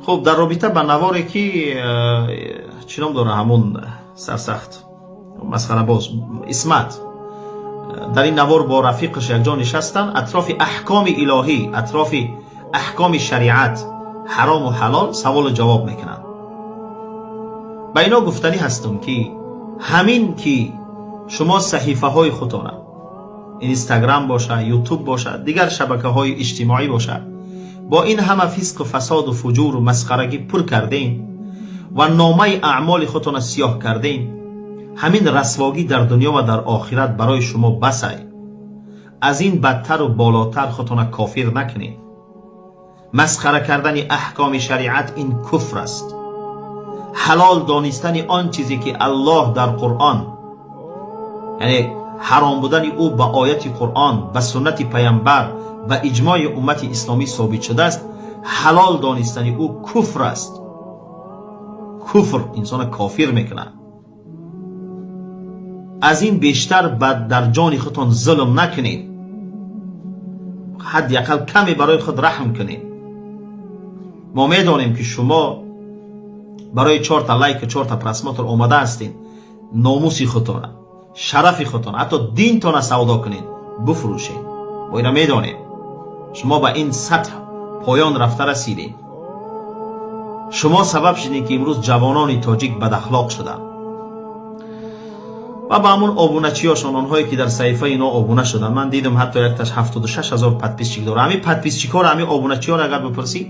Хуб, дар робита ба наворе ки чӣ ном дора, ҳамун сарсахт масхарабоз Исмат дар ин навор бо рафиқаш якҷо нишастанд, атрофи аҳкоми илоҳӣ, атрофи аҳкоми шариат, ҳарому ҳалол саволу ҷавоб мекунанд. Ба ино гуфтанӣ ҳастам, ки ҳамин ки шумо саҳифаҳои худтона, Инстаграм бошад, Ютуб бошад, дигар шабакаҳои иҷтимоӣ бошад, бо ин ҳама фисқу фасоду фуҷуру масхарагӣ пур кардем ва номаи аъмоли худтона сиёҳ кардем, ҳамин расвогӣ дар дунё ва дар охират барои шумо басай. Аз ин бадтару болотар худтона кофир накунед. Масхара кардани аҳкоми шариат ин куфр аст. Ҳалол донистани он чизе ки Аллоҳ дар Қуръон, яъне ҳаром будани ӯ ба ояти Қуръон, ба суннати паямбар, ба иҷмои уммати исломӣ собит шудааст, ҳалол донистани ӯ куфр аст. Куфр инсона кофир мекунад. Аз ин бештар ба дар ҷони худтон зулм накунед, ҳадди ақал каме барои худ раҳм кунед. Мо медонем, ки шумо барои чорта лайку чорта просмотр омада ҳастед номуси худтона, шарафи худтона, ҳатто динтона савдо кунед, буфурӯшед. Мо ина медонем, шумо ба ин сатҳ поён рафта расидед. Шумо сабаб шудед, ки имрӯз ҷавонони тоҷик бадахлоқ шуданд ва ба ҳамун обуначиёшон, онҳое ки дар саҳифаи ино обуна шуданд. Ман дидам, ҳатто якташ 76 000 подписчик дорад. Ҳамин подписчикҳоро, ҳамин обуначиёро агар бипурсӣ,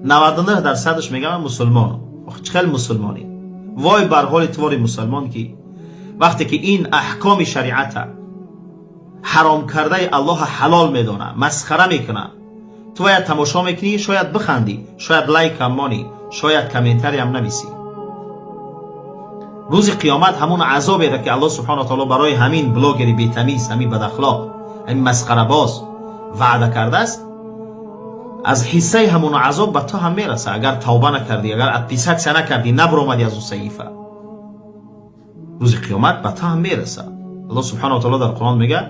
99 дарсадаш мегӯянд мусулмонам. Чӣ хел мусулмонӣ? Вой бар ҳоли твори мусулмон, ки вақте ки ин аҳкоми шариата, ҳаром кардаи Аллоҳа ҳалол медонад, масхара мекунад, ту бояд тамошо мекунӣ, шояд бихандӣ, шояд лайкам монӣ, шояд комментариям нависӣ. Рӯзи қиёмат ҳамун азоберо, ки Аллоҳ субҳана таоло барои ҳамин блогери бетамиз, ҳамин бадахлоқ, ҳамин масхарабоз ваъда кардааст, аз ҳиссаи ҳамун азоб ба ту ҳам мераса, агар тавба накардӣ, агар отписаться накардӣ, набуромадӣ аз ӯ саҳифа. Рӯзи қиёмат ба ту ҳам мераса. Аллоҳ субҳана таоло дар Қуръон мегӯяд: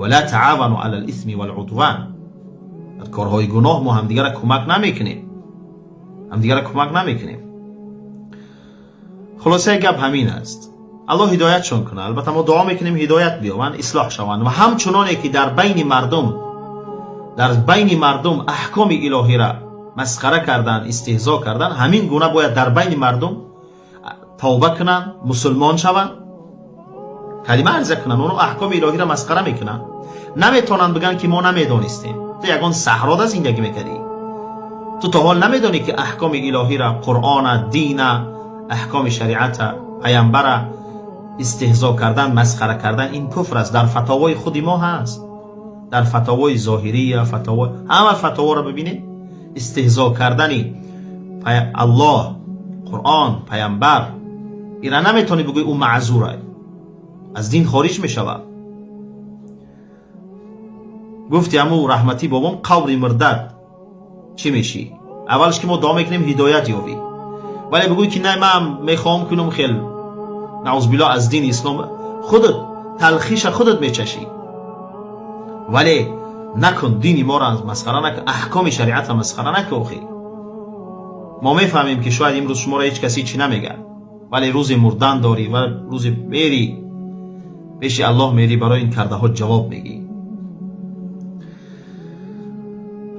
ولا تعاونوا على الإثم والعدوان. Дар корҳои гуноҳ мо ҳамдигара кӯмак намекунем, ҳамдигара кӯмак намекунем. Хулосаи гап ҳамин аст. Аллоҳ ҳидоятшон кунад. Албатта, мо дуо мекунем, ҳидоят биёбанд, ислоҳ шаванд ва ҳамчуноне ки дар байни мардум аҳкоми илоҳира масхара кардан, истеҳзо кардан, ҳамин гуна бояд дар байни мардум тавба кунанд, мусулмон шаванд, калима арза кунанд. Оно аҳкоми илоҳиро масхара мекунанд, наметавонанд бигӯянд, ки мо намедонистем. Ту ягон саҳрода зиндагӣ мекардӣ? Ту то ҳол намедонӣ, ки аҳкоми илоҳира, Қуръона, дина, аҳкоми шариата, паямбара истеҳзо кардан, масхара кардан ин куфр аст? Дар фатовои худи мо ҳаст, дар фатовои зоҳирия, фатово, ҳама фатоворо бибинед. Истеҳзо кардани Аллоҳ, Қуръон, паямбар, ира наметавонӣ бигӯӣ ӯ маъзура, аз дин хориҷ мешавад. Гуфти ҳаму раҳматӣ бобом: қабри мурдат чӣ мешӣ? Аввалш ки мо дуо мекунем, ҳидоят ёвӣ, вале бигӯй, ки не, ман мехоҳам кунам хел, наъузбилло, аз дини ислом, худат талхиша худат мечашӣ. Вале накун, дини моро масхара накун, аҳкоми шариатро масхара накун. Охи, мо мефаҳмем, ки шояд имрӯз шуморо ҳеҷ касе чӣ намегӯяд, вале рӯзи мурдан дорӣ ва рӯзи мери, пеши Аллоҳ мери, барои ин кардаҳо ҷавоб мегӣ.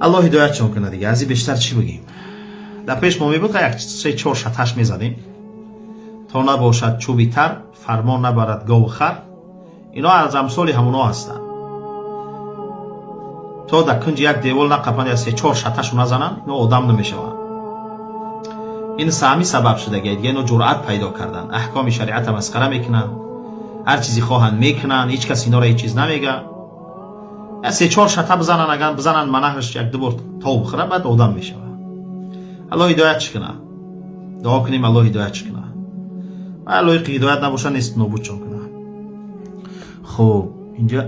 Аллоҳ ҳидоятшон кунад. Дига аз ин бештар чӣ бигем? Дар пеш мо мебуд, як се чор шаташ мезадем, то набошад чӯби тар, фармон набарад гову хар. Ино аз амсоли ҳамуно ҳастанд. То дар кунҷи як девол нақапанд, я се чор шаташу назананд, ино одам намешаванд. Ин саҳми сабаб шудагия. Дига ино ҷуръат пайдо карданд, аҳкоми шариата масхара мекунанд, ҳар чизе хоҳанд мекунанд, ҳеҷ кас инора ҳеҷ чиз намега. Я се чор шата бизананд, агар бизананд, манаҳаш як ду бор тов бихӯра, баъд одам мешавад. Аллоҳ ҳидоят чӣ кунад? Дуо кунем, Аллоҳ ҳидоят чӣ кунад ва лоиқи ҳидоят набошад, нест нобудшон кунад. Хуб, инҷа.